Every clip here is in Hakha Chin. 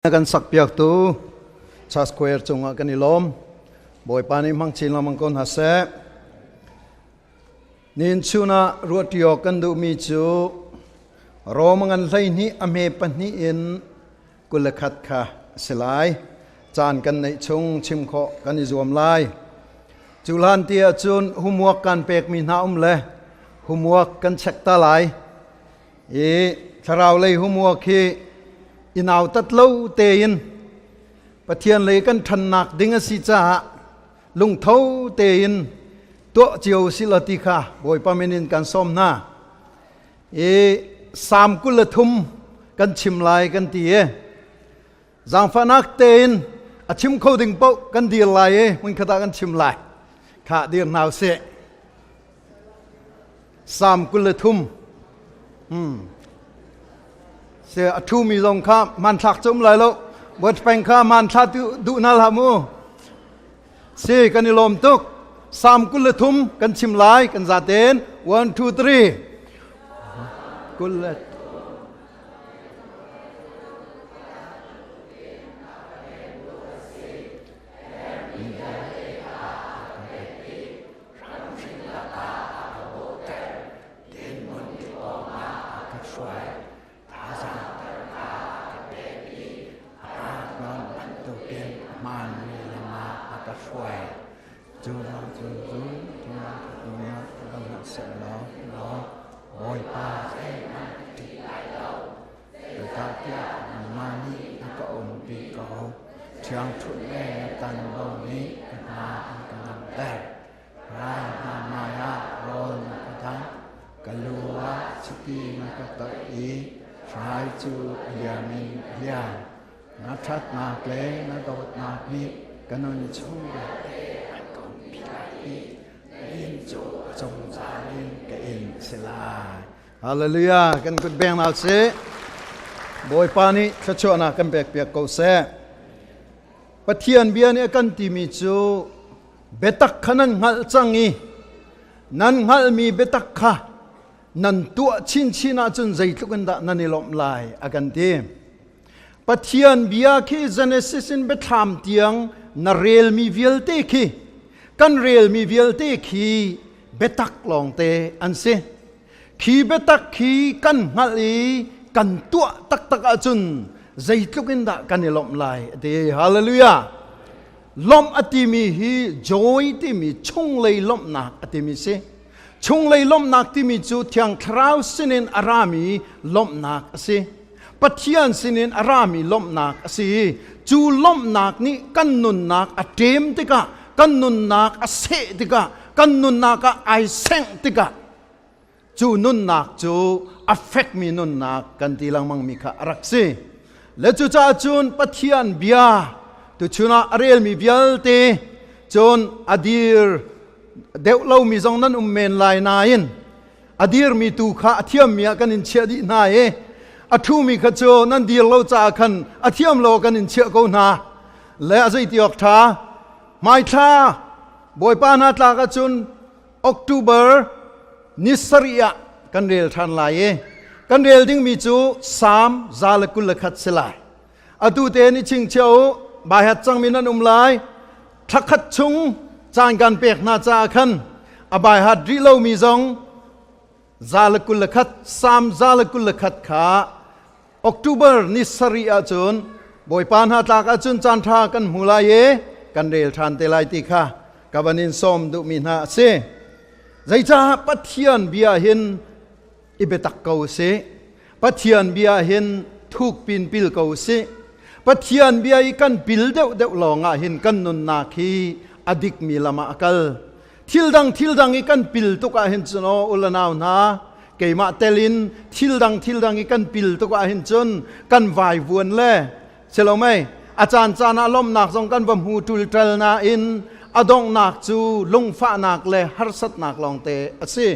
Kan sakpiaktu Church Square cungah kan i lawm. Bawipa nih hmang chin lengmang ko hna seh. Nin chun ah ruahṭi awk kan duhmi cu Rom ngan 12 a hme pahnih in 21 kha a si lai. Caan kan neih chung chim khawh kan i zuam lai. Cu hlan ti ahcun homework kan pekmi hna um le homework kan check ta lai. I thlarau lei homework hi i nautat lo tein Pathian lei kan ṭhannak ding a si caah lungtho tein tuah cio si law ti kha Bawipa min in kan sawm hna. I Salm 23 kan chim lai kan ti i zaangfahnak tein a chim kho ding paoh kan dir lai i hmunkhat ah kan chim lai. Khah dir hna usih. Salm 23. Se a ṭhumi zong kha hmanthlak cu um lai lo. Buat peng kha hmanthla duh hna hlah mu. Si kan i lawm tuk. Salm 23 kan chim lai kan zaten. 1 2 3. Kul le Bawipa zeihmanh ṭih lai lo. Zeicahtiah nangmah nih na ka umpi ko. Ṭhiangṭhunh le na tanbo nih ka hna an ka ngamter. Rai hna hmaiah rawl na ka dangh, ka lu ah chiti na ka toih i hrai cu a liam in a liam. Na ṭhatnak le na dawtnak nih ka nun chung vialte an ka umpi lai i na inn cu a zungzal in ka inn a si lai. Hallelujah! Kan kut beng hna sih. Bawipa nih thluachuahnak kan pekpiak ko seh. Pathian bia nih a kan timi cu biatak kha nan hngalh cang i nan hngalhmi biatak kha nan tuah chinchin ahcun zeitluk in dah nan i lawmh lai a kan ti. Pathian bia khi Genesis in biathlam tiang na relmi vialte khi kan relmi vialte khi biatak lawngte an si. Khi biatak khi kan hngalh i kan tuah taktak ahcun zeitluk in dah kan i lawmh lai a ti. Hallelujah! Lawmh a timi hi joy timi chunglei lawmhnak a timi si. Chunglei lawmhnak timi cu Thiang Thlarau sinin a rami lawmhnak a si. Pathian sinin a rami lawmhnak a si. Cu lawmhnak nih kan nunnak a ṭem tikah, kan nunnak a seh tikah, kan nunnak ah ai sengh tikah cu nunnak cu a fekmi nunnak kan ti lengmangmi kha a rak si. Le cucaah cun Pathian bia tuchun ah a relmi vialte cun a dir deuh lomi zong nan um men lai nain a dirmi tu kha a thiammi ah kan in chiah dih hna i a ṭhumi kha cu nan dir lo caah khan a thiam lo kan in chiah ko hna. Le a zei ti awk ṭha hmaithla Bawipa hna tlak ahcun October ni sarih ah kan rel ṭhan lai i kan rel dingmi cu Salm 121 si lai. Atu te ni chingchia u, baihat cangmi nan um lai. Thlakhat chung caan kan pek hna caah khan a baihat rih lomi zong 121 Salm 121 kha October ni sarih ahcun Bawipa hna tlak ahcun caan ṭha kan hmu lai i kan rel ṭhan te lai ti kha ka van in sawm duhmi hna a si. Zeicah Pathian bia hin i biatak ko sih. Pathian bia hin thuk pin pil ko sih. Pathian bia i kan pil deuhdeuh lawng ah hin kan nunnak hi a dikmi lam ah a kal. Thil dang thil dang i kan pil tuk ah hin cun aw ulanau hna keimah tel in thil dang thil dang i kan pil tuk ah hin cun kan vaivuan le si lo mei a caan caan ah lawmhnak zong kan va hmu ṭulṭal nain a donghnak cu lungfahnak le harsatnak lawngte a si.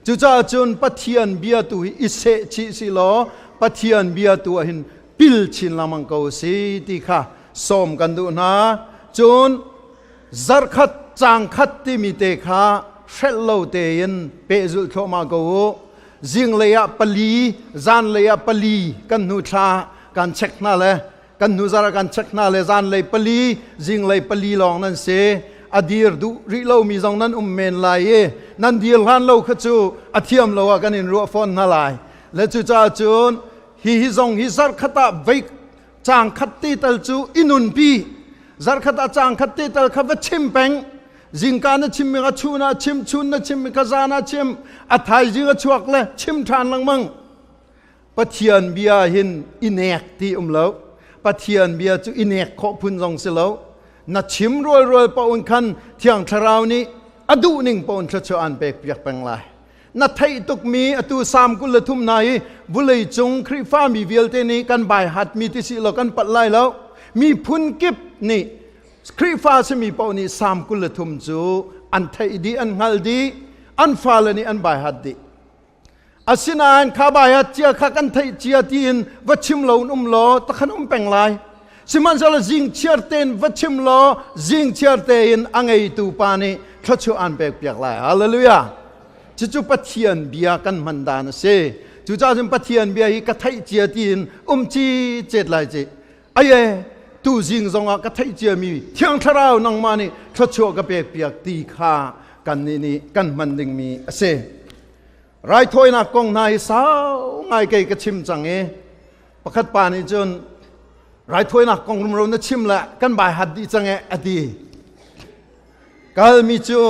Cucaah cun Pathian bia tu hi i seh chih si law Pathian bia tu ah hin pil chin lengmang ko si ti kha sawm kan duh hna. Cun zarkhat cangkhat timi te kha hrelh lo tein pehzulh thluahmah ko u. Zinglei ah pali, zanlei ah pali kan hnu thla kan check hna le. Kan hnu zar kan check hna le zan lei pali, zing lei pali lawng nan si. A dir duh rih lomi zong nan um men lai i nan dir hlan lo kha cu a thiam lo ah kan in ruah fawn hna lai. Le cucaah cun hi hi zong hi zarkhat ah vei caang khat te tal cu i nunpi. Zarkhat ah caang khat te tal kha va chim peng. Zingka na chim mi kha chun ah chim, chun na chim mi kha zan ah chim, a thaizing a chuak le chim ṭhan lengmang. Pathian bia hin i nek ti um lo. Pathian bia cu i nek khawh phun zong si lo. Na chim rualrual paoh in khan Thiang Thlarau nih a duh ning paoh in thluachuah an pek piak peng lai. Na theih tukmi atu Salm 23 hna hi vulei cung Khrihfami vialte nih kan bai hatmi ti si law kan palh lai lo. Miphun kip nih Khrihfa simi paoh nih Salm 23 cu an theih dih, an hngalh dih, an fale nih an bai hat dih. Asinain kha bai ah cia kha kan theih cia tiin va chim lo in um law takhan um peng lai. Sihmanhsehlaw zing chiar tein va chim law zing chiar tein a ngeitu pa nih thluachuah aan pek piak lai. Hallelujah. Cucu Pathian bia kan hman dan a si. Cucaah cun Pathian bia hi ka theih cia tiin um ci cet lai ci. Aye, tu zing zongah ka theih ciami Thiang Thlarau nangmah nih thluachuah ka pek piak ti kha kannih nih kan hman dingmi a si. Raithawinak kong hna hi sau ngai kei ka chim cang i pakhat pa nih cun raithawinak kong rumro na chim le kan bai hat dih cang e a ti. Kalmi cu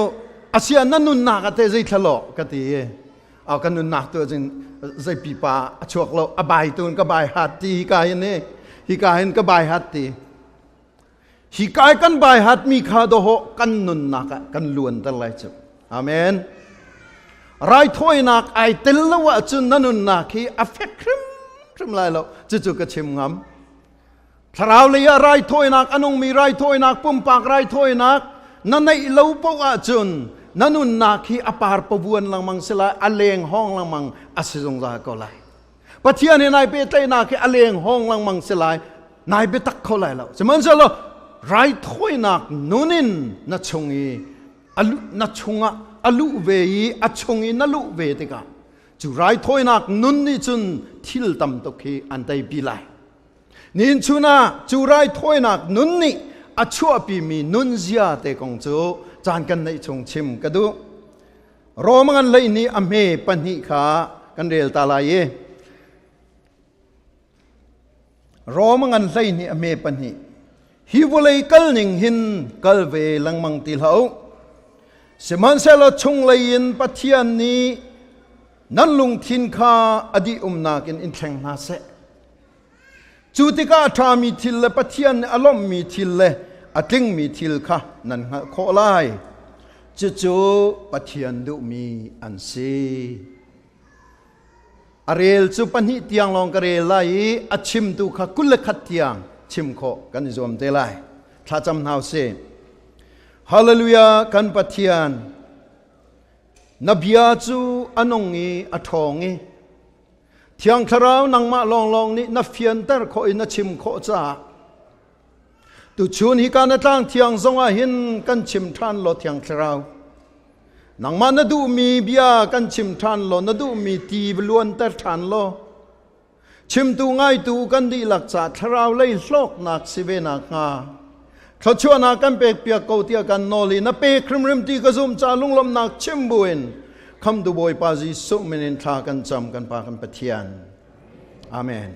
asia na nunnak a te zei thlalo ka ti i au kan nunnak tu cun zei pipa a chuak lo a bai tu in ka bai hat ti hi ka hin hi ka hin ka bai hat ti hi kai kan bai hat mi kha doho kan nunnak ah kan luan ter lai cu. Amen. Raithawinak ai tel lo ahcun na nunnak hi a fek hrimhrim lai lo. Cucu ka chim ngam. Thlarau lei ah raithawinak, a nungmi raithawinak, pumpak raithawinak na neih lo paoh ahcun na nunnak hi a par pavuan lengmang si lai, a leng hawng lengmang a si zungzal ko lai. Pathian he nai pehtlaihnak hi a leng hawng lengmang si lai, nai biatak kho lai lo. Sihmanhsehlaw raithawinak nun in na chung i na chungah a luh ve i a chung i na luh ve tikah cu raithawinak nun nih cun thil tam tuk hi an teipi lai. Nihin chun ah cu raithawinak nun nih a chuahpimi nunzia te kong cu caan kan neih chung chim ka duh. Rom ngan lei nih a hme pahnih kha kan rel ta lai i Rom ngan hlei nih a hme pahnih hi vawlei kal ning hin kal ve lengmang ti hlah u. Sihmanhsehlaw chunglei in Pathian nih nan lungthin kha a dih umnak in in thleng hna seh. Cu tikah a ṭhami thil le Pathian nih a lawmhmi thil le a tlingmi thil kha nan hngalh khawh lai. Cucu Pathian duhmi an si. A rel cu pahnih tiang lawng ka rel lai i a chimtu kha 21 tiang chim khawh kan i zuam te lai. Thlacam hna usih. Hallelujah, kan Pathian, na bia cu a nung i a ṭhawng i Thiang Thlarau nangmah lawnglawng nih na fianter khawh i na chim khawh caah tuchun hi ka na tlang thiang zongah hin kan chim ṭhan law Thiang Thlarau nangmah na duhmi bia kan chim ṭhan law na duhmi ti luanter ṭhan law chimtu ngaitu kan dihlak ca thlarau lei hlawknak si ve nakhnga thluachuahnak kan pek piak ko tiah kan nawl i na pek hrimhrim ti ka zum ca lunglawmhnak chim buin khamtu Bawipa Jesuh min in thla kan cam kan Pa kan Pathian. Amen.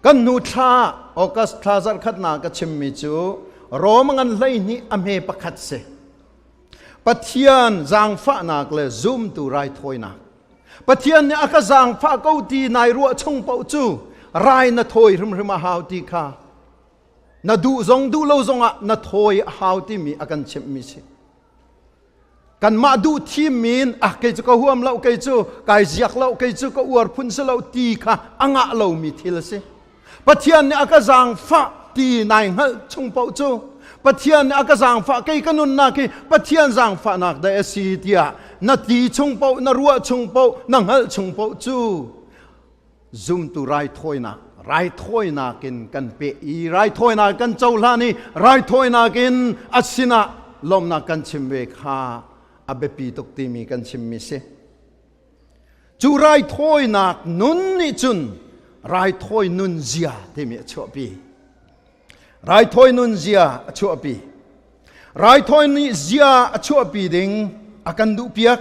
Kan hnu thla August thla zarkhatnak ka chimmi cu Rom ngan 12 a hme pakhat si. Pathian zaangfahnak le zumtu raithawinak. Pathian nih a ka zaangfah ko ti nai ruah chung paoh cu rai na thawi hrimhrim a hau ti kha na duh zong duh lo zongah na thawi a hau timi a kan chimhmi si. Kanmah duh thimmi in ah kei cu ka huam lo, kei cu kai ziak lo, kei cu ka uar phun si lo ti kha a ngah lomi thil a si. Pathian nih a ka zaangfah ti nai hngalh chung paoh cu Pathian nih a ka zaangfah, kei ka nunnak hi Pathian zaangfahnak deh a si tiah na ti chung paoh, na ruah chung paoh, na hngalh chung paoh cu zumtu raithawinak raithawinak in kan peh i raithawinak kan cohlan i raithawinak in a sinah lawmhnak kan chim ve kha a biapi tuk timi kan chimmi si. Cu raithawinak nun nih cun Raithawi nun zia timi a chuahpi. Raithawi nun zia a chuahpi. Raithawi nih zia a chuahpi ding a kan duhpiak.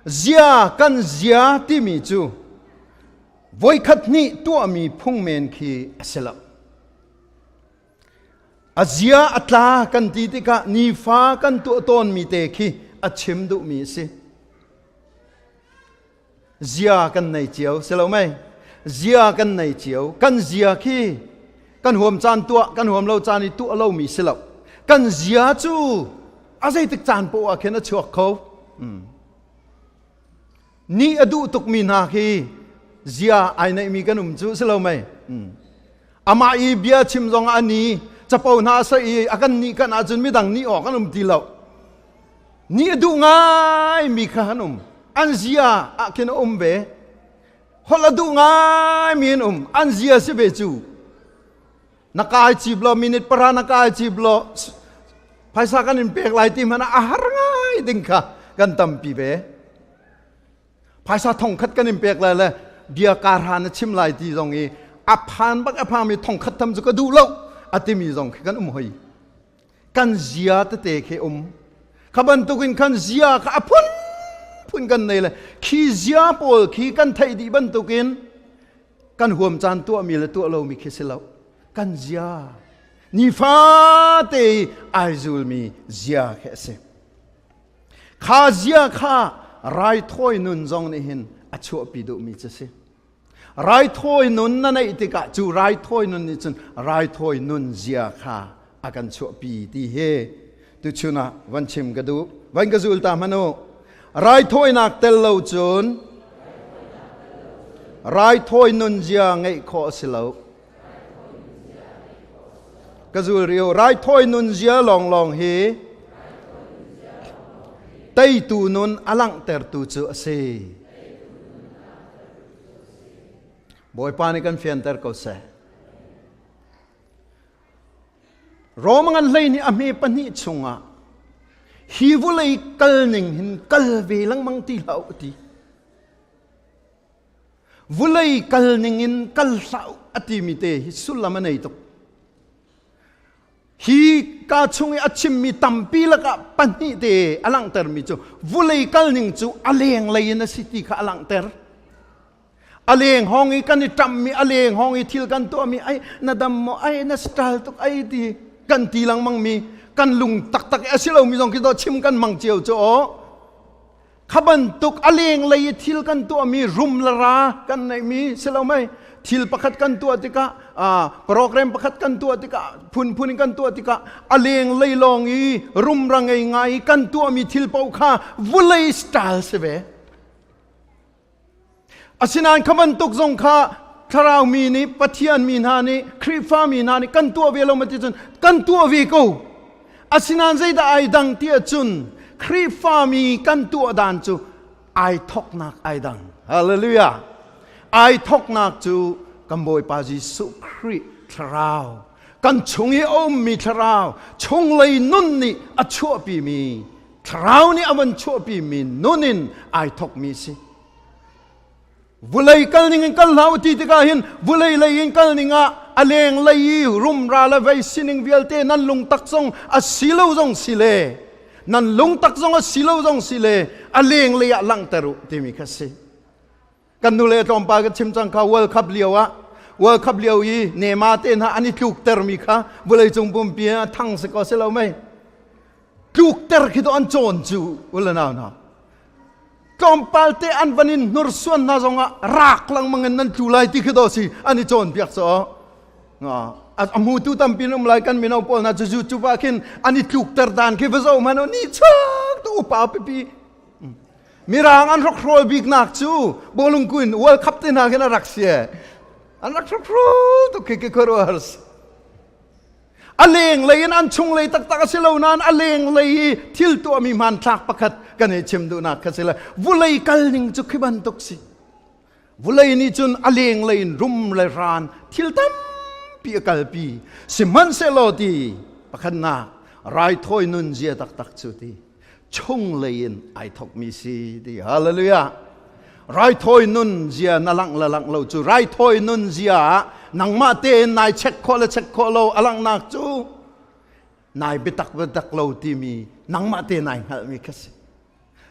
Zia kan zia timi cu voikhat hnih tuahmi phung men khi a si lo. A zia a tla kan ti tikah nifa kan tuah tawnmi te khi a chim duhmi a si. Zia kan nei cio, si lo mei? Zia kan nei cio. Kan zia khi kan huam caan tuah, kan huam lo caan i tuah lomi si lo. Kan zia cu a zeitik caan poah ah khin a chuak kho. Ni a duh tukmi hna khi zia ai neihmi kan um cu si lo mei? Amah i bia chim zong ah a ni, capo hna a sa i a kan nih kan ahcun midang nih awk an um ti lo. Ni a duh ngaimi kha an um. An zia ah khin a um ve. Holh a duh ngaimi an um. An zia si ve cu. Na kai cip lo, minute para na kai cip lo, phaisa kan in pek lai ti hmanh ah a har ngai ding kha kan tampi ve. Phaisa thong khat kan in pek lai le bia karha na chim lai ti zong i a phan bak a phangmi thong khat tham cu ka duh lo a timi zong khi kan um hoi. Kan zia tete khi um. Kha bantukin khan zia kha a phunphun kan nei le khi zia pawl khi kan theih dih bantukin kan huam caan tuahmi le tuah lomi khi si lo. Kan zia nifate i ai zulmi zia khi a si. Kha zia kha raithawi nun zong nih hin a chuahpi duhmi cu si. Raithawi nun na neih tikah cu raithawi nun nih cun raithawi nun zia kha a kan chuahpi ti hi tuchun ah van chim ka duh. Van ka zul ta hmanh u. Raithawinak tel lo cun raithawi nun zia ngeih khawh a si lo. Ka zul rih u. Raithawi nun zia lawnglawng hi teitu nun a langhtertu cu a si. Bawipa nih kan fianter ko seh. Rom ngan hlei nih a hme pahnih chungah hi vulei kal ning hin kal ve lengmang ti hlah u ti. Vulei kal ning in kal hlah u a timi te hi sullam a nei tuk. Hi ka chung i a chimmi tampi lakah pahnih te a langhtermi cu vulei kalning cu a lenglei in a si ti kha a langhter. A leng hong i kan i ṭammi, a leng hong i thil kan tuahmi, ai na dam maw, ai na style tuk, ai ti kan ti lengmangmi, kan lung taktak i a si lomi zong khi dawh chim kan mang cio cu aw. Kha bantuk a lenglei i thil kan tuahmi rum le ra kan neihmi si lo mei thil pakhat kan tuah tikah program pakhat kan tuah tikah phunphun in kan tuah tikah a lenglei lawng i rumra ngei ngai i kan tuahmi thil paoh kha vulei style si ve. Asinain kha bantuk zong kha thlarau mi nih Pathian mi hna nih Khrihfa mi hna nih kan tuah ve lo ma ti cun kan tuah ve ko. Asinain zeidah ai dang ti ahcun Khrihfa mi kan tuah dan cu ai thoknak ai dang. Hallelujah. Ai thoknak cu kan Bawipa Jesuh Khrih thlarau kan chung i a ummi thlarau chunglei nun nih a chuahpimi Thlarau nih a van chuahpimi nun in ai thokmi si. Vulei kal ning in kal hlah u ti tikah hin vulei lei in kal ning ah a leng lei i rumra le vei sining vialte nan lungtak zong a si lo zong si le nan lungtak zong a si lo zong si le a leng lei ah langhter u timi kha si. Kan nu le tlawmpal kan chim cang kha World Cup lio ah World Cup lio i Neymar te hna an i tluktermi kha vawleicung pumpi ah thang si ko si lo mei tlukter khi to an cawn cu ule nau hna tlawmpal te an van in hnursuan hna zongah rak lengmang in nan tlu lai ti khi to si an i cawn piak cu a hmutu tampi um lai kan mino pawl hna cu YouTube ah khin an i tlukter dan khi va zoh hmanh ni chuak tu upa pipi Mirang an hrokhrawl biknak cu bawlung kuin World Cup te hna khin a rak si an rak hrokhrawl tuk khi khi khuaruahar a leng lei in an chung lei taktak a si lo nain a leng lei i thil tuahmi hmanthlak pakhat kan i chim duhnak kha si le vulei kal ning cu khi bantuk si vulei nih cun a leng lei in rum le ran thil tampi a kalpi sihmanhsehlaw ti pakhatnak raithawi nun zia taktak cu ti chunglei in ai thokmi si ti hallelujah. Raithawi nun zia na langh le langh lo cu raithawi nun zia ah nangmah tein nai check khawh le check khawh lo a langhnak cu nai biatak biatak lo timi nangmah te nai hngalhmi kha si.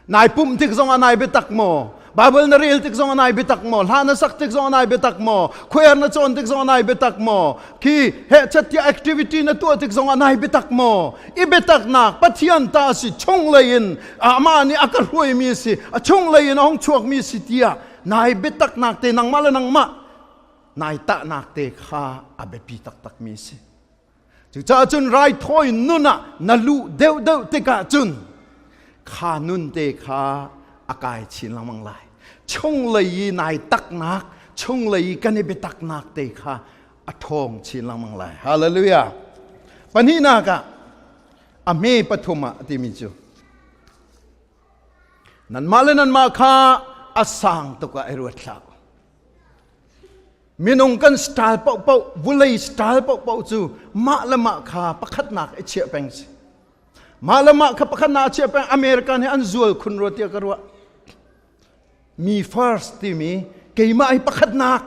Nai pumh tik zongah nai biatak maw? Bible na rel tik zongah nai biatak maw? Hla na sak tik zongah nai biatak maw? Khuair na cawn tik zongah nai biatak maw? Khi hehchat tiah activity na tuah tik zongah nai biatak maw? I biataknak Pathian ta si chunglei in amah nih a ka hruaimi si, a chunglei in a hung chuakmi si tiah nai biataknak te nangmah le nangmah nai tahnak te kha a biapi taktakmi si. Cucaah cun raithawi nun ah na luh deuhdeuh tikah cun kha nun te kha a kai chin lengmang lai. Chunglei i nai taknak, chunglei i kan i biataknak te kha a ṭhawng chin lengmang lai. Hallelujah. Pahnihnak ah a hme pathum ah a timi cu nanmah le nanmah kha a sang tuk ah i ruat hlah u. Minung kan style paohpaoh, vulei style paohpaoh cu mah le mah kha pakhatnak i chiah peng si. Mah le mah kha pakhatnak a chiah peng. American hi an zual khun rua tiah ka ruah. Me first timi keimah hi pakhatnak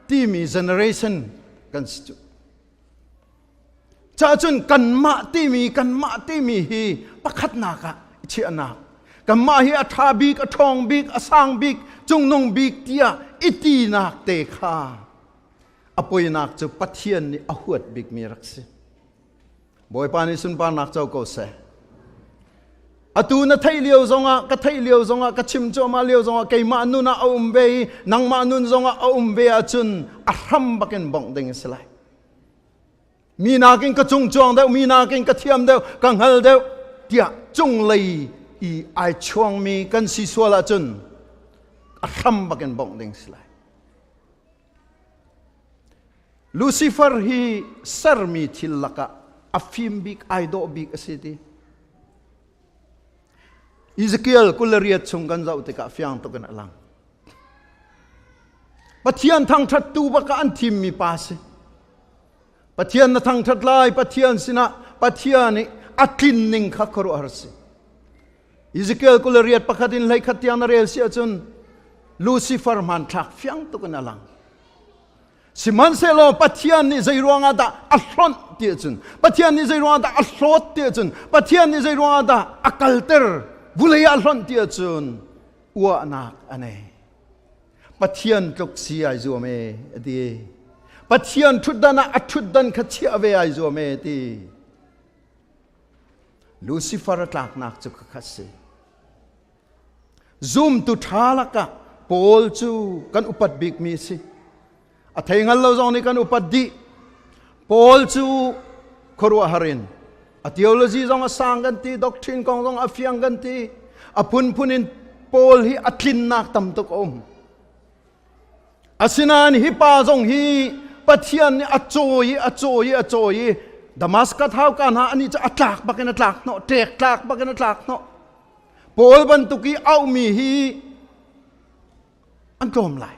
timi generation kan si cu. Cahcun kanmah timi kanmah timi hi pakhatnak ah i chiahnak kanmah hi a ṭha bik a ṭhawng bik a sang bik cungnung bik tiah i tinak te kha a poinak cu Pathian nih a huat bikmi rak si. Bawipa nih sunparnak co ko seh. Atu na theih lio zongah ka theih lio zongah ka chim cuahmah lio zongah keimah nun ah a um ve i nangmah nun zongah a um ve ahcun a hram bakin bongh ding a si lai. Mi nakin ka cungcuang deuh, mi nakin ka thiam deuh, ka hngal deuh tiah cunglei i ai chuangmi kan si sual ahcun a hram bakin bongh ding si lai. Lucifer hi sermi thil lakah a fim bik, ai dawh bik a si ti. Ezekiel 28 chung kan zoh tikah fiang tuk in a lang. Pathian thangṭhattu bak ah an thimmi pa si. Pathian na thangṭhat lai, Pathian sinah Pathian i a tlin ning kha khuaruahhar si. Ezekiel 28 pakhat in 11 tiang na rel si ahcun Lucifer hmanthlak fiang tuk in a lang. Sihmanhsehlaw Pathian nih zei ruangah dah a hlonh ti ahcun Pathian nih zei ruangah dah a hlawt ti ahcun Pathian nih zei ruangah dah a kalter vulei ah a hlonh ti ahcun uahnak a nei. Pathian tluk si ai zuam e a ti. Pathian ṭhutdan ah a ṭhutdan kha chiah ve ai zuam e ti. Lucifer a tlaknak cu khakhat si. Zumtu ṭha lakah Paul cu kan upat bikmi a si. A thei hngal lo zong nih kan upat dih. Paul cu khuaruahhar in a theology zong a sang kan ti, doctrine kong zong a fiang kan ti. A phunphun in Paul hi a tlinnak tam tuk a um. Asinain hi pa zong hi Pathian nih a cawi i a cawi i a cawi i Damascus hauka hna anih cu a tlak bakin a tlak hnawh, ṭek tlak bakin a tlak hnawh. Paul bantuk i auhmi hi an tlawm lai.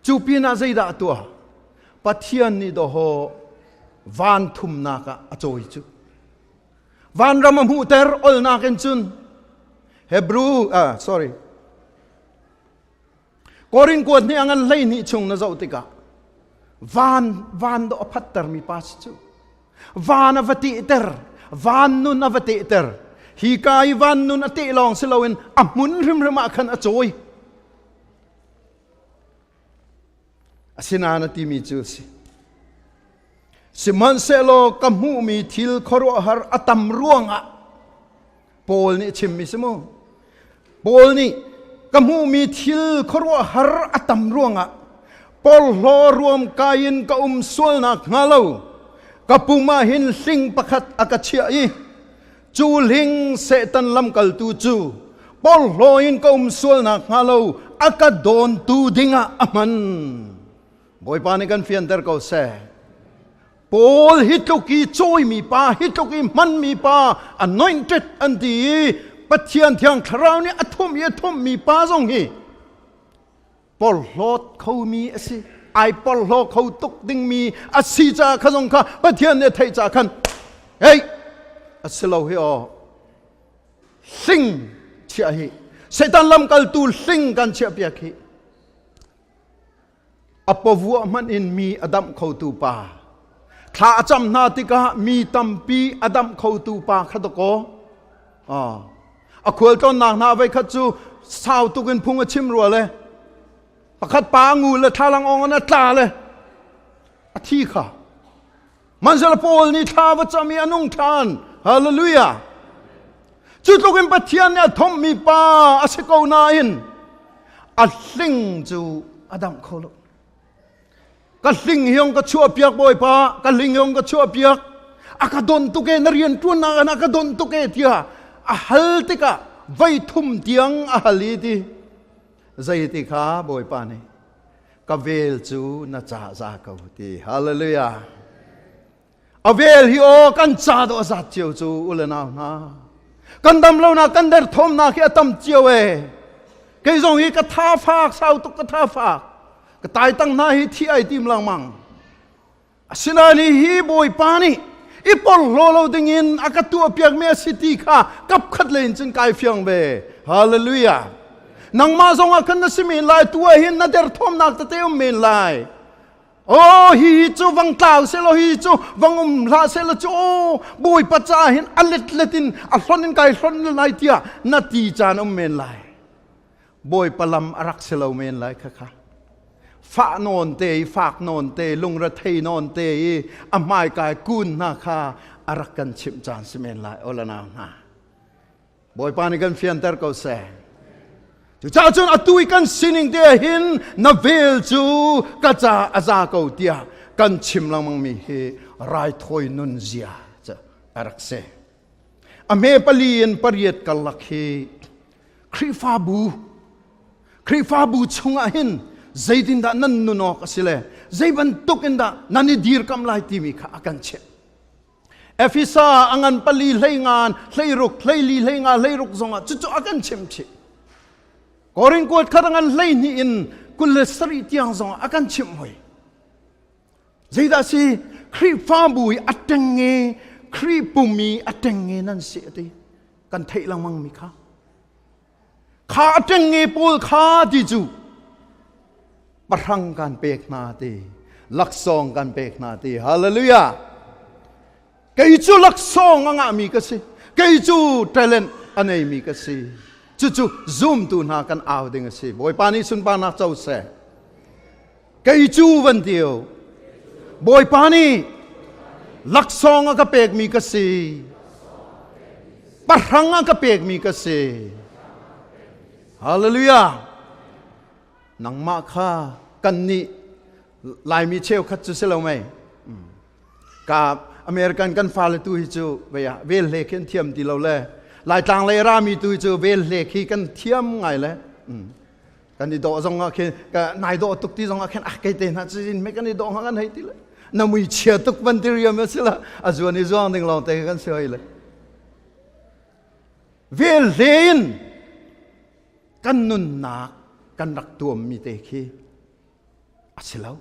Cu pinah zeidah a tuah? Pathian nih dawhaw van thumnak ah a cawi cu. Vanram a hmuhter olnak in cun Hebrew sorry Korin kuat nih a ngan 12 chung na zoh tikah van van dawh a phattermi pa si cu. Van a va tehter, van nun a va tehter. Hi ka i van nun a teh lawng si loin a hmun hrimhrim ah khan a cawi. Asinain a timi cu a si. Sihmanhsehlaw ka hmuhmi thil khuaruahhar a tam ruangah Paul nih a chimmi si mu. Paul nih ka hmuhmi thil khuaruahhar a tam ruangah porhlaw ruam kai in ka um sualnak hnga lo ka pum ah hin hling pakhat a ka chiah i cu hling Satan lamkaltu cu porhlaw in ka um sualnak hnga lo a ka dawntu dingah a hman. Bawipa nih kan fianter ko seh. Paul hi tluk i cawimi pa, hi tluk i hmanmi pa, anointed an ti i Pathian Thiang Thlarau nih a thumh i a thumhmi pa zong hi porhlawt khomi a si. Ai porhlaw kho tuk dingmi a si caah kha zong kha Pathian nih a theih caah khan hei a si lo hi aw hling. Chiah hi. Satan lamkaltu hling kan chiah piak hi. A pawvuah hmanh in mi a damh khotu pa. Thla a cam hna tikah mi tampi a damh khotu pa kha dakaw. A khualtlawnnak hna voi khat cu sau tuk in phung a chim rua le pakhat pa ngu le thlalang ong in a tla le a thi kha. Manzal Paul nih thla va cam i a nung ṭhan. Hallelujah. Cu tluk in Pathian nih a thomhmi pa a si ko nain a hling cu a damh kho lo. Ka hling hiong ka chuah piak Bawipa, ka hling hiong ka chuah piak. A ka don tuk e, na rian ṭuannak ah a ka don tuk e tiah a hal tikah voi thum tiang a hal i ti. Zei ti kha Bawipa nih ka vel cu na ca za ko ti. Hallelujah. A vel hi aw kan ca dawh a zat cio cu u le nau hna. Kan dam lo nak kan derthawmnak hi a tam cio e. Kei zong hi ka tha fak sau tuk ka tha fak. Ka tai tang hna hi thi ai tim langmang. Asinain hi Bawipa nih i porhlaw lo dingin a ka tuahpiakmi a si ti kha kapkhat lei in cun kai fiang ve. Hallelujah. Nangmah zong ah khan na si men lai, tu ah hin na derthawmnak tete um men lai. Oh, hi hi cu vang tlau selaw hi cu vang um hlah selaw cu oh Bawipa caah hin a letlet in a hlon in kai hlon lai tiah na ti caan um men lai. Bawipa lam a rak si lo men lai kha kha. Fah nawn te i fak nawn te lungrethei nawn te i a hmaikai kun hna kha a rak kan chimh caan si men lai ola nau hna. Bawipa nih kan fianter ko seh. Cucaah cun atu i kan sining te ah hin na vel cu ka ca a za ko tiah kan chim lengmang mi hi raithawi nun zia cu a rak si. A hme pali in pariat karlak hi Khrihfabu Khrihfabu chungah hin zeitindah nan nun awk a si le zei bantuk in dah nan i dirkamh lai timi kha a kan chimh. Efesa a ngan pali hlei ngan hlei ruk hlei li hlei nga hlei ruk zongah cucu a kan chimh chih. Korin kuat khat a ngan hlei hnih in 27 tiang zongah a kan chimh hoi. Zeidah si Khrihfabu i a ṭengnge Khrih pum i a ṭengnge nan si a ti. Kan theih lengmang mi kha. Kha a ṭengnge pawl kha ti cu pahrang kan pek hna ti laksawng kan pek hna ti hallelujah kei cu laksawng a ngahmi ka si kei cu talent a neimi ka si cucu zumtu hna kan au ding a si bawipa nih sunparnak co seh kei cu van tio bawipa nih laksawng a ka pekmi ka si pahrang a ka pekmi ka si hallelujah nangmah kha kannih Laimi cheukhat cu si lo mei ka American kan fale tu hi cu vei ah vel hle khi an thiam ti lo le Laitlang lei rami tu hi cu vel hle khi kan thiam ngai le kan i dawh zong ah khin ka nai dawh tuk ti zong ah khin ah kei te hna cu in me kan i dawh hnga kan hei ti le na mui chia tuk van ti riam a si la a zuan i zuang ding lawng te kan si hoi le vel hle in kan nunnak kan rak tuammi te khi a si lo.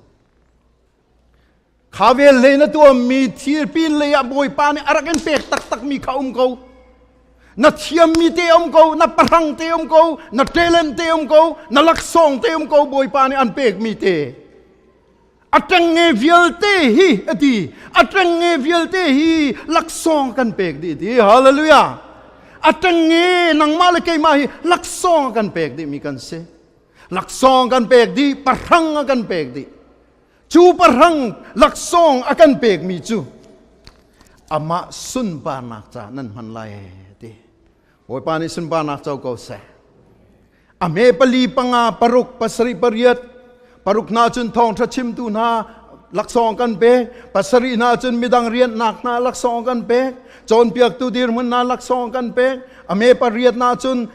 Kha vel hlei na tuammi thir pin lei ah Bawipa nih a rak in pek taktakmi kha um ko. Na thiammi te um ko, na pahrang te um ko, na talent te um ko, na laksawng te um ko Bawipa nih an pekmi te. A ṭengnge vialte hi a ti. A ṭengnge vialte hi laksawng kan pek dih ti. Hallelujah. A ṭengnge nangmah le keimah hi laksawng kan pek dihmi kan si. Laksawng kan pek dih, pahrang a kan pek dih. Cu pahrang laksawng a kan pekmi cu amah sunparnak ca nan hman lai ti. Bawipa nih sunparnak co ko seh. A hme pali panga paruk pasarih pariat paruk hna cun thawngṭha chimtu hna laksawng kan pek pasarih hna cun midang rianhnak hna laksawng kan pek cawnpiaktu dirhmun hna laksawng kan pek a hme pariat hna cun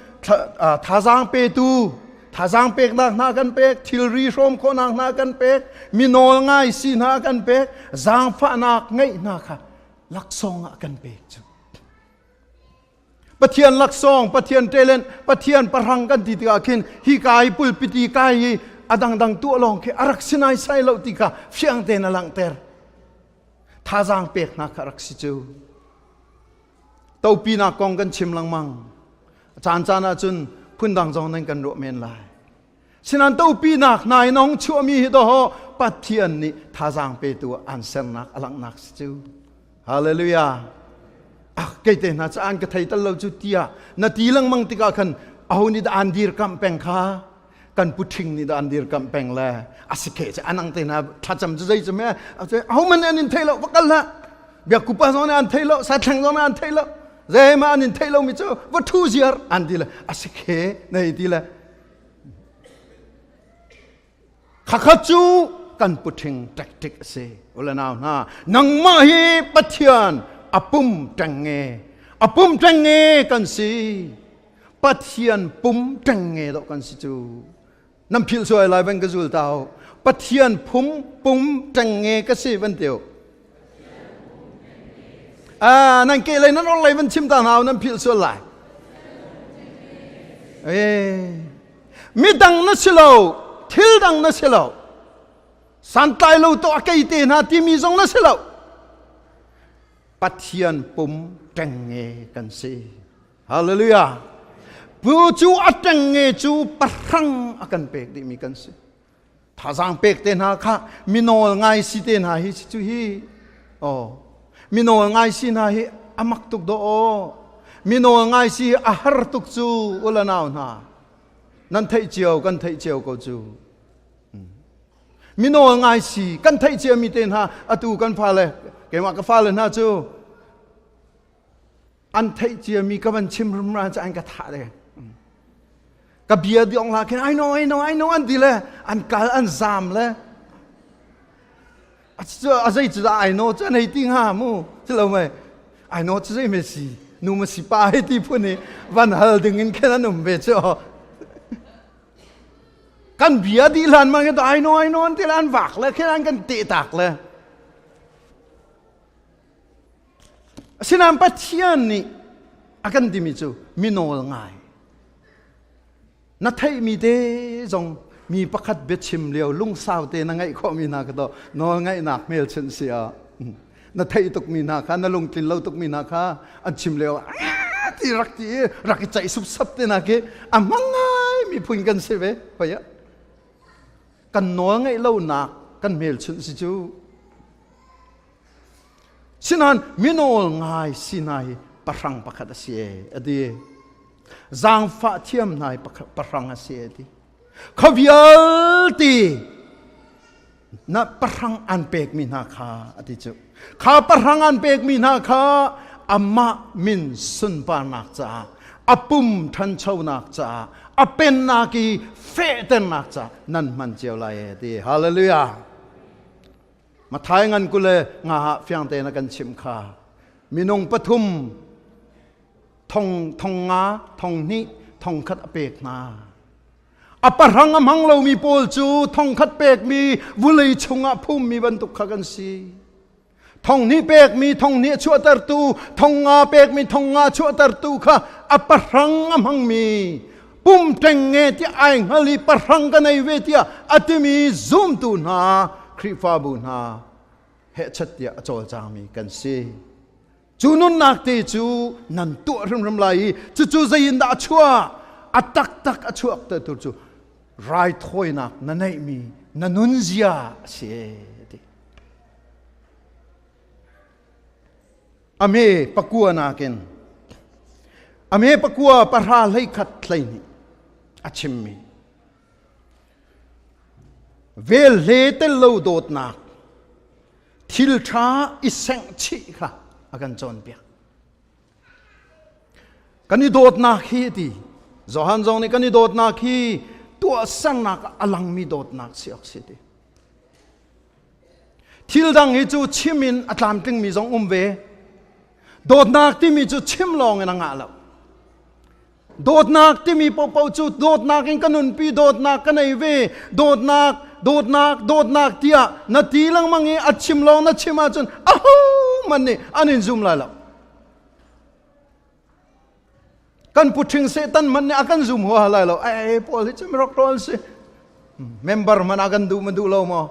thazaang petu thazaang peknak hna kan pek thilri hrawm khawhnak hna kan pek mi nawl ngai si hna kan pek zaangfahnak ngeih hna kha laksawng ah kan pek cu Pathian laksawng, Pathian talent, Pathian pahrang kan ti tikah khin hi ka i pulpiti kai i a dangdang tuah lawng khi a rak si nai sai lo ti kha fiang tein a langhter. Thazaang pek hna kha rak si cu. Topinak kong kan chim lengmang. Caan caan ahcun phundang zong nan kan ruah men lai. Sinan topinak nai nong chuahmi hi doho Pathian nih thazaang petu an sernak a langhnak si cu. Hallelujah. Ah, kei te hna cu an ka thei tal lo cu tiah na ti lengmang tikah khan aho nih dah an dirkamh peng kha kan pu ṭhing nih dah an dirkamh peng le a si khe cu anang te hna thlacam cu zei cu me aho man an in thei lo va kal hlah biakkupa zong nih an thei lo sathleng zong nih an thei lo zeihmah an in thei lo mi cu va ṭhu ziar an ti le a si khe nei ti le Khakha cu kan puṭhing tactic a si. Ule nau hna, nangmah hi Pathian a pum ṭengnge, a pum ṭengnge kan si. Pathian pum ṭengnge dawh kan si cu. Nan philh suai lai van ka zul ta ho. Pathian phum pum ṭengnge ka si van teu. Ah, nan ke lei nan or lei van chim ta hna nan philh sual lai. Eh, midang na si lo thil dang na si lo santlai lo to a kei te hna timi zong na si lo Pathian pum ṭengnge kan si hallelujah pu cu a ṭengnge cu pahrang a kan pek dihmi kan si thazaang pek te hna kha minawl ngai si te hna hi cu hi oh minawl ngai si hna hi amak tuk do aw minawl ngai si a har tuk cu ula nau hna nan theih cio kan theih cio ko cu minawl ngai si kan theih cia mi te hna atu kan fale keimah ka fale hna cu an theih ciami ka van chim rimra cu an ka thah le ka bia diong la khin I know I know I know an ti le an kal an zam le a zei cu dah I know cu an hei ti hnga mu si lo mei I know cu zei me si nu ma si pa hei ti phun i van hal ding in khin an um ve cu kan bia dih hlan ma khin I know I know an ti le an vak le khin an kan teh tak le Asinain Pathian nih a kan timi cu mi nawl ngai. Na theihmi te zong mi pakhat biachim lio lungsau te na ngaih khawhmi hna kha to nawl ngaihnak hmelchunh si ah na theih tukmi hna kha na lungtlin lo tukmi hna kha an chim lio ti rak ti i rak i ceih supsap te na khi a hmang ngai miphun kan si ve hoi kan nawl ngaih lonak kan hmelchunh si cu Sinain minawl ngai si hna hi pahrang pakhat a si e a ti. Zaangfah thiam hna hi pahrang a si e a ti. Kha vialte na pahrang an pekmi hna kha a ti cu. Kha pahrang an pekmi hna kha amah min sunparnak caah a pum ṭhanchonak caah a pennak i fehternak caah nan hman cio lai e ti. Hallelujah. Mathai ngan kule nga ah fiang tein a kan chimh kha minung pathum thong thong nga thong hnih thong khat a pek hna a pahrang a hmang lomi pawl cu thong khat pekmi vulei chungah phummi bantuk kha kan si thong hnih pekmi thong hnih a chuahtertu thong nga pekmi thong nga chuahtertu kha a pahrang a hmangmi pum ṭengnge ti ai hngal i pahrang ka nei ve tiah a timi zumtu hna Khrihfabu hna hehchat tiah a cawlcangmi kan si. Cu nunnak te cu nan tuah hrimhrim lai i cucu zeiin dah a chuah? A taktak a chuak te tu cu raithawinak na neihmi na nunzia a si ti. A me pakua nakin a me pakua pahra hleikhat hleihnih a chimmi vel hle tel lo dawtnak thil ṭha i sengh chih kha a kan cawnpiak. Kan i dawtnak hi ti Johan zong nih kan i dawtnak hi tuahsernak a langmi dawtnak si awk si ti. Thil dang hi cu chim in a tlamtlingmi zong um ve. Dawtnak timi cu chim lawng in a ngah lo. Dawtnak timi paohpaoh cu dawtnak in ka nunpi, dawtnak ka nei ve, dawtnak, dawtnak, dawtnak tiah na ti lengmang i a chim lawng na chim ahcun ahohmanh nih an in zum lai lo. Kan puṭhing Satan hmanh nih a kan zum huaha lai lo. Ai, Paul hi cu mirak rawl si. Member hmanh a kan duh ma duh lo maw?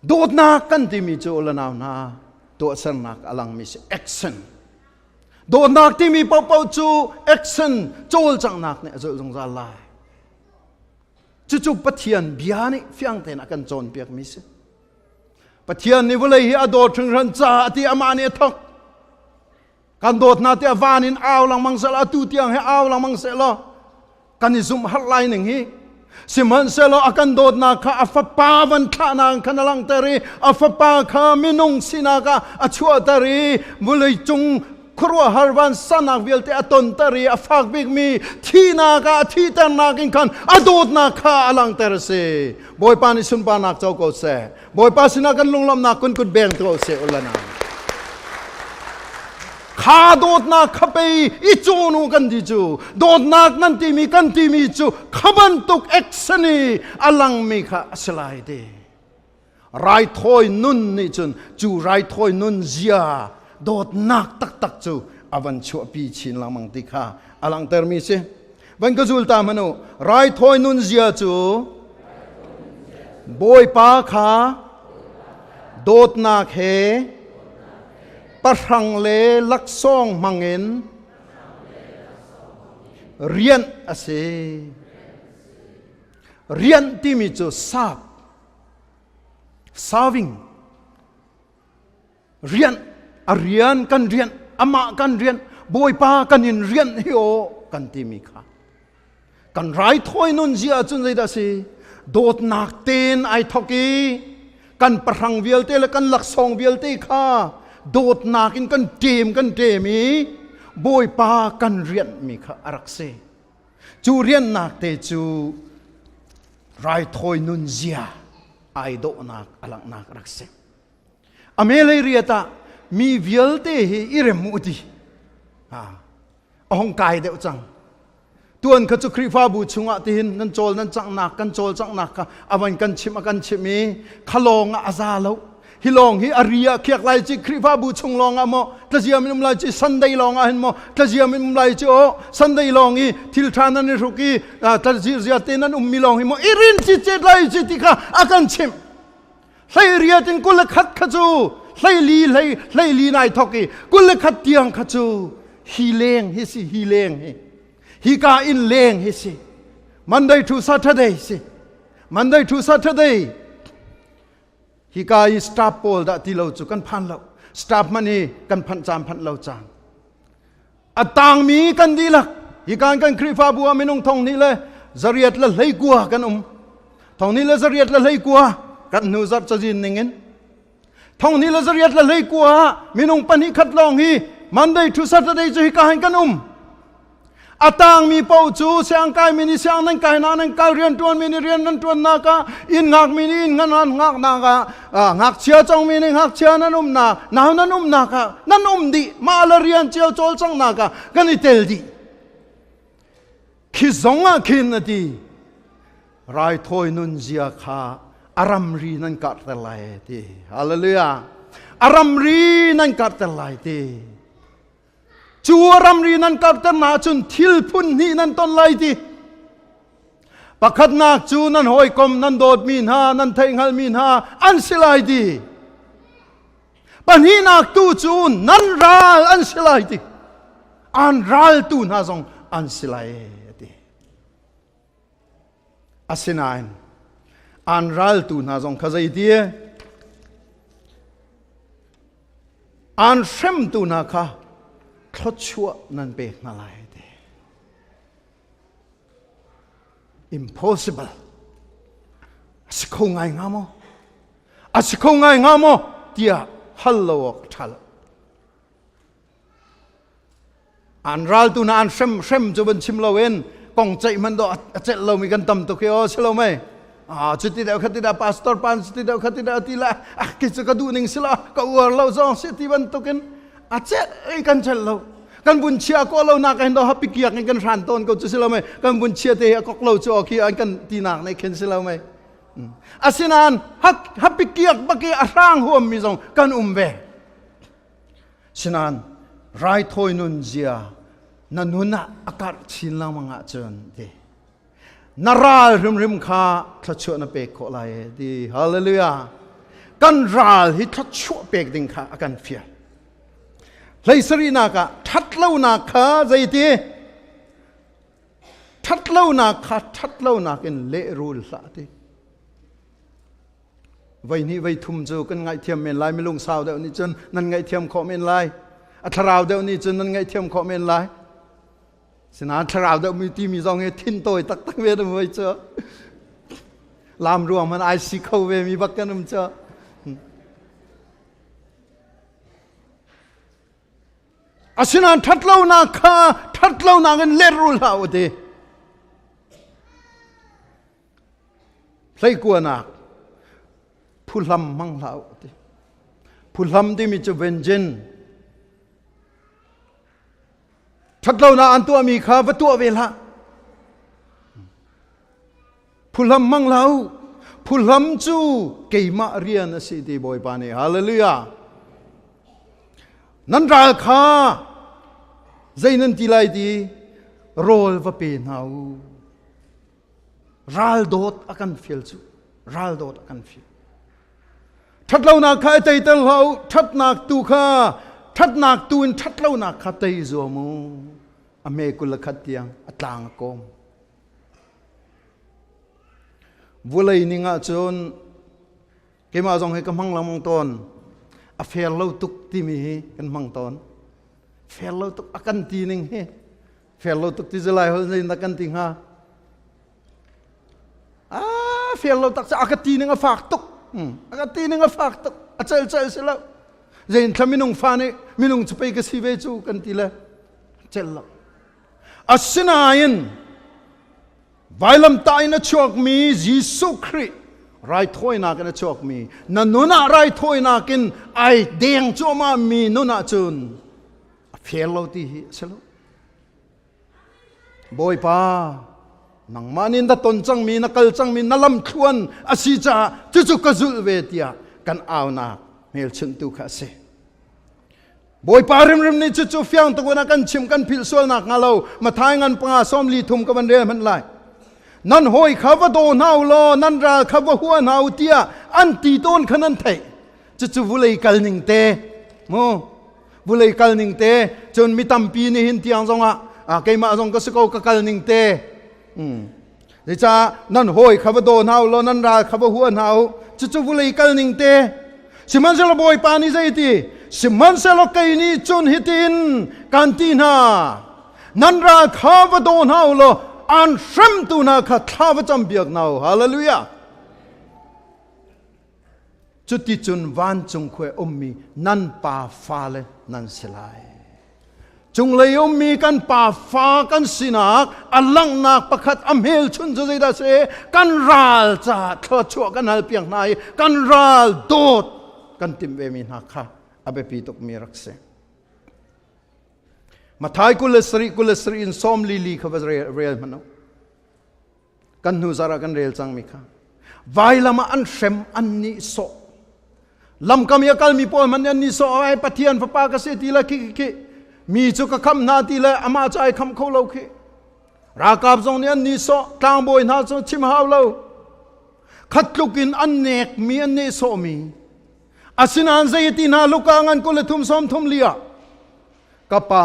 Dawtnak kan timi cu la nau hna tuahsernak a langmi si action. Dawtnak timi paohpaoh cu action cawlcanghnak nih a zulh zungzal lai. Cucu Pathian bia nih fiang tein a kan cawnpiakmi si. Pathian nih vawlei hi a dawt hringhran caah ti amah nih a thawk. Kan dawt hna tiah van in au lengmang seh law atu tiang hi au lengmang seh law kan i zumh har lai ning hi. Sihmanhsehlaw a kan dawtnak kha a fapa van thlahnak khan a langhter i a fapa kha minung sinak ah a chuahter i vawlei cung khuaruahhar vansannak vialte a tonter i a fak bikmi thihnak ah a thihternak in khan a dawtnak kha a langhter a si. Bawipa nih sunparnak co ko seh. Bawipa sinah kan lunglawmhnak kun kut beng ko seh ulana. Kha dawtnak kha pei i cawnu kan ti cu dawtnak nan timi kan timi cu kha bantuk action i a langmi kha a si lai ti. Raithawi nun nih cun cu raithawi nun zia dawtnak taktak cu a van chuahpi chin lengmang ti kha a langhtermi si. Van ka zul ta hmanh u. Raithawi nun zia cu Bawipa kha dawtnak he pahrang le laksawng hmangin rianh a si. Rianh timi cu serve, serving, rianh, a rian kan rianh, amah kan rianh, Bawipa kan in rianh hi aw kan timi kha. Kan raithawi nun zia ahcun zeidah si? Dawtnak tein ai thawk i kan pahrang vialte le kan laksawng vialte kha dawtnak in kan ṭem kan ṭem i Bawipa kan rianhmi kha a rak si. Cu riannak te cu raithawi nun zia ai dawhnak a langhnak rak si. A melei riat ah mi vialte hi i rem u ti. A hong kai deuh cang. Tuan kha cu Khrihfabu chungah tihin nan cawl nan canghnak kan cawl canghnak kha a van kan chim a kan chim i khalawng ah a za lo. Hi lawng hi a ri ah khiak lai ci Khrihfabu chung lawng ah maw tlaziam in um lai ci Sunday lawng ah hin maw tlaziam in um lai ci aw Sunday lawng i thil ṭha nan i hruk i tlazia te nan ummi lawng hi maw i rin ci cet lai ci ti kha a kan chimh. Hlei riat in 21 kha cu 14 hlei 14 nai thok i 21 tiang kha cu hi leng hi si hi leng hi hi ka in leng hi si Monday to Saturday si Monday to Saturday Hika i staff pawl dah ti lo cu kan phan lo. Staff hmanh hi kan phanh caan phanh lo caan. A tangmi kan dihlak hika kan Khrihfabu ah minung 2,819 kan um. 2,819 kan hnu zarh cazin ningin 2,819 ah minung pahnih khat lawng hi Monday to Saturday cu hika hin kan um. A tangmi paoh cu siangkai mi nih siang nan kai na nan kal rian ṭuan mi nih rian nan ṭuan nak ah inn ngak mi nih inn nan ngak nak ah ngakchia cong mi nih ngakchia nan um nak nau nan um nak ah nan um dih mah le rian cio cawlcanghnak ah kan i tel dih khi zong ah khin a ti raithawi nun zia kha a ramri nan karhter lai ti hallelujah a ramri nan karhter lai ti Cu ramri nan karter na ahcun thil phun hnih nan ton lai ti. Pakhatnak cu nan hawikom, nan dawtmi hna, nan theihhngalhmi hna an si lai ti. Pahnihnak tu cu nan ral an si lai ti. An raltu hna zong an si lai ti. Asinain an raltu hna zong kha zei ti? An hremtu hna kha thluachuah nan pek hna lai ti. Impossible. A si kho ngai hnga maw? A si kho ngai hnga maw? tiah hal lo awk ṭha lo. An raltu hna an hrem hrem cu van chim loin kong ceih hmanh dawh a celh lomi kan tam tuk hi aw si lo mei ah cuti deuh khati dah pastor pan cuti deuh khati dah ti la ah ki cu ka duh ning si lo ka uar lo zong si ti bantukin a celh kan celh lo kan vun chia ko lo nak hin do happy kiak in kan hran tawn ko cu si lo mei kan vun chia te hi a kok lo cu khi an kan ti nak ne khin si lo mei asinain happy kiak baki a hrang huam mi zong kan um ve Sinain raithawi nun zia na nun ah a karh chin lengmang ahcun ti na ral hrimhrim kha thluachuah na pek khawh lai ti hallelujah kan ral hi thluachuah pek ding kha a kan fial 17 nak ah ṭhat Ṭhatlonak kha zeiti? Ṭhatlonak kha ṭhatlonak in lehrul hlah ti. Voi hnih voi thum cu kan ngaihthiam men lai milung sau deuh nih cun nan ngaihthiam khawh men lai. A thlarau deuh nih cun nan ngaihthiam khawh men lai. Sinain thlarau deuh mi timi zong hi thin tawi taktak ve na voi cu. Lam ruang man ai si kho ve mi bak kan um cu. Asinain ṭhatlonak kha ṭhatlonak in lehrul hlah u ti. Hleikuanak phuhlam hmang hlah u ti. Phuhlam timi cu vengeance. Ṭhatlonak an tuahmi kha va tuah ve hlah. Phuhlam hmang hlah u. Phuhlam cu keimah rian a si ti Bawipa nih. Hallelujah. Nan ral kha zei nan ti lai ti rawl va pe hna u. Ral dawt a kan fial cu. Ral dawt a kan fial. Ṭhatlonak kha i teiter hlah u. Ṭhatnak tu kha ṭhatnak tu in ṭhatlonak kha tei zuam u. A hme 21 tiang a tlang a kawm. Vulei ning ahcun keimah zong hi ka hmang lengmang tawn. A fair lo tuk timi hi kan hmang tawn. Fair lo tuk a kan ti ning hi fair lo tuk ti lai hol na kan ti hnga. Ah, fair lo tak a ka ti ning a fak tuk. A ka ti ning a fak tuk. A cel cel si lo. Zein thla minung fa nih minung cu pei ka si ve cu kan ti le cel lo. Asinain vailamtah in a chuakmi Jesuh Khrih raithawinak in a chuakmi na nun ah raithawinak in ai deng cuahmah mi nun ahcun a fair lo ti hi a si lo. Bawipa, nangmah nih na ton cangmi, na kal cangmi, na lamthluan a si caah cucu ka zulh ve tiah kan aunak hmelchunhtu kha a si. Bawipa rimrim nih cucu fiang tuk in a kan chim kan philh sual nak hnga lo Mathai ngan panga 43 ka van rel hmanh lai. Nan hawi kha va daw hna u law nan ral kha va hua hna u tiah an ti tawn kha nan theih. Cucu vulei kal ning te mu vulei kal ning te cun mi tampi nih hin tiang zongah keimah zong ka si ko ka kal ning te. Zeicah nan hawi kha va daw hna u law nan ral kha va hua hna u. Cucu vulei kal ning te. Sihmanhsehlaw Bawipa nih zeiti? Sihmanhsehlaw kei nih cun hitin kan ti hna. Nan ral kha va daw hna u law an hremtu hna kha thla va cam piak hna u. Hallelujah. Cuticun vancung khua ummi nan pa fale nan si lai. Cunglei ummi kan pa fa kan sinak a langhnak pakhat a hmelchun cu zeidah si kan ral caah thluachuah kan hal piak hna i kan ral dawt kan timh vemi hna kha a biapi tukmi rak si. Mathai 27 27 in 44 kha va rel hmanh u. Kan hnu zarh ah kan rel cangmi kha. Vailam ah an hrem an nih sawh. Lamkam i a kalmi pawl hmanh nih an nih sawh ai Pathian fapa ka si ti le khi khi mi cu ka khamh hna ti le amah cu ai khamh kho lo khi. Ralkap zong nih an nih sawh tlangbawi hna cu chim hau lo. Khat tluk in an nekmi an nehsawhmi. Asinain zei ti hna Luka ngan 23 34 ah ka pa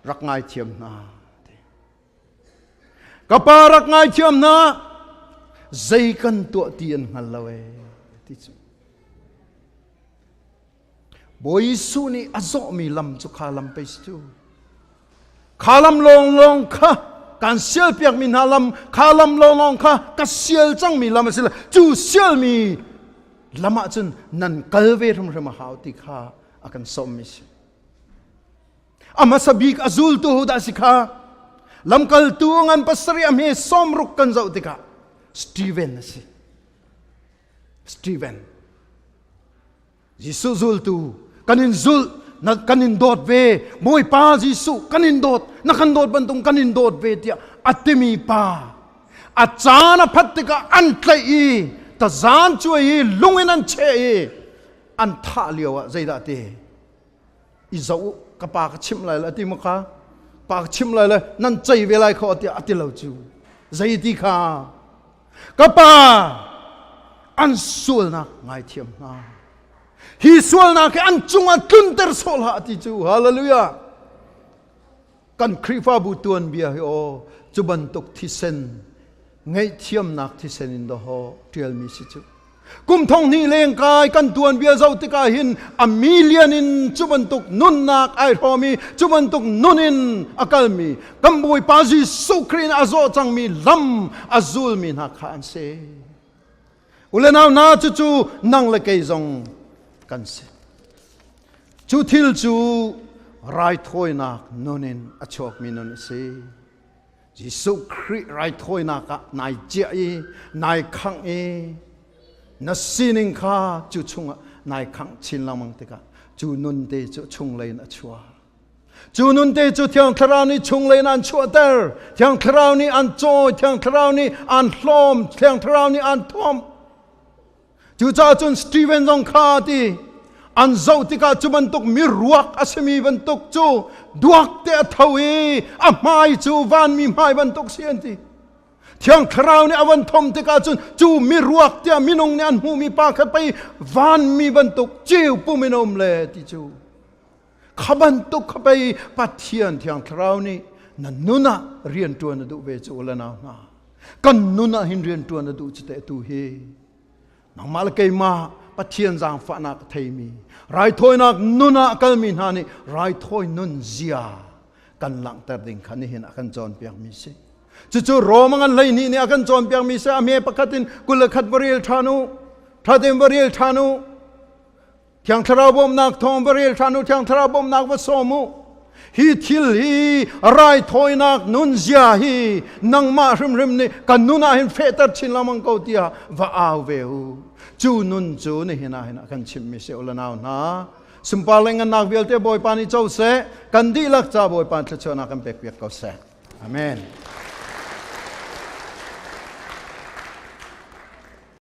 rak ngaithiam hna. Ka pa rak ngaithiam hna zei kan tuah ti an hngal lo ee ti cu. Bawi Jesuh nih a zawhmi lam cu kha lam pei si cu. Kha lam lawnglawng kha kan sial piakmi hna lam kha lam lawnglawng kha ka sial cangmi lam a si le cu sialmi lam ah cun nan kal ve hrimhrim a hau ti kha a kan sawmmi si. A hmasa bik a zultu ho dah si kha? Lamkaltu ngan pasarih a hme 60 kan zoh tikah Stephen a si. Stephen. Jesuh zultu kan in zulh na kan in dawt ve Bawipa Jesuh kan in dawt na kan dawt bantuk kan in dawt ve tiah a timi pa a caan a phat tikah an tlaih i tazan cuai i lung in an cheh i an thah lio ah zeidah ti i zoh u ka pa ka chimh lai le a ti maw kha pa ka chimh lai le nan cei ve lai kho tiah a ti lo cu zei ti kha ka pa an sualnak ngaithiam hna hi sualnak hi an cungah tlunter sawh hlah ti cu hallelujah. Kan Khrihfabu tuanbia hi aw cu bantuk thisen ngaihthiamnak thisen in dawh ṭialmi si cu. Kum thong hnih leng kai kan tuanbia zoh tikah hin a million in cu bantuk nunnak ai hrawm i cu bantuk nun in a kalmi kan Bawipa Jesuh Khrih in a zawh cangmi lam a zulmi hna kha an si. U le nau hna, cucu nang le kei zong kan si. Cu thil cu raithawinak nun in a chuakmi nun a si. Jesuh Khrih raithawinak ah nai ciah i nai khangh i na sining kha cu chungah nai khangh chin lengmang tikah cu nun te cu chunglei in a chuak. Cu nun te cu Thiang Thlarau nih chunglei in an chuahter. Thiang Thlarau nih an cawi, Thiang Thlarau nih an hlawm, Thiang Thlarau nih an thuamh. Cucaah cun Steven zong kha a ti, an zoh tikah cu bantuk miruak a simi bantuk cu duak te a tho i a hmai cu vanmi hmai bantuk si an ti. Thiang Thlarau nih a van thom tikah cun cu miruak tiah minung nih an hmuhmi pa kha pei vanmi bantuk ceu pum in a um le ti cu. Kha bantuk kha pei Pathian Thiang Thlarau nih na nun ah rianṭuan a duh ve cu u le nau hna. Kan nun ah hin rianṭuan a duh cu teh tu hi. Nangmah le keimah Pathian zaangfahnak a theimi raithawinak nun ah a kalmi hna nih raithawi nun zia kan langhter ding kha nihin a kan cawnpiakmi si. Cucu Rom ngan 12 nih a kan cawnpiakmi si. A me pakhat in 21 va rel ṭhan u. Ṭha tein va rel ṭhan u. Thiang Thlarau bawmhnak thawng va rel hlan u, Thiang Thlarau bawmhnak va sawm u. Hi thil hi raithawinak nunzia hi nangmah hrimhrim nih kan nun ah hin fehter chin lengmang ko tiah va au ve u. Cu nun cu nihin ah hin a kan chimhmi si u le nau hna. Sunpar le ngannak vialte Bawipa nih co seh, kan dihlak ca Bawipa thluachuahnak kan pek piak ko seh. Amen.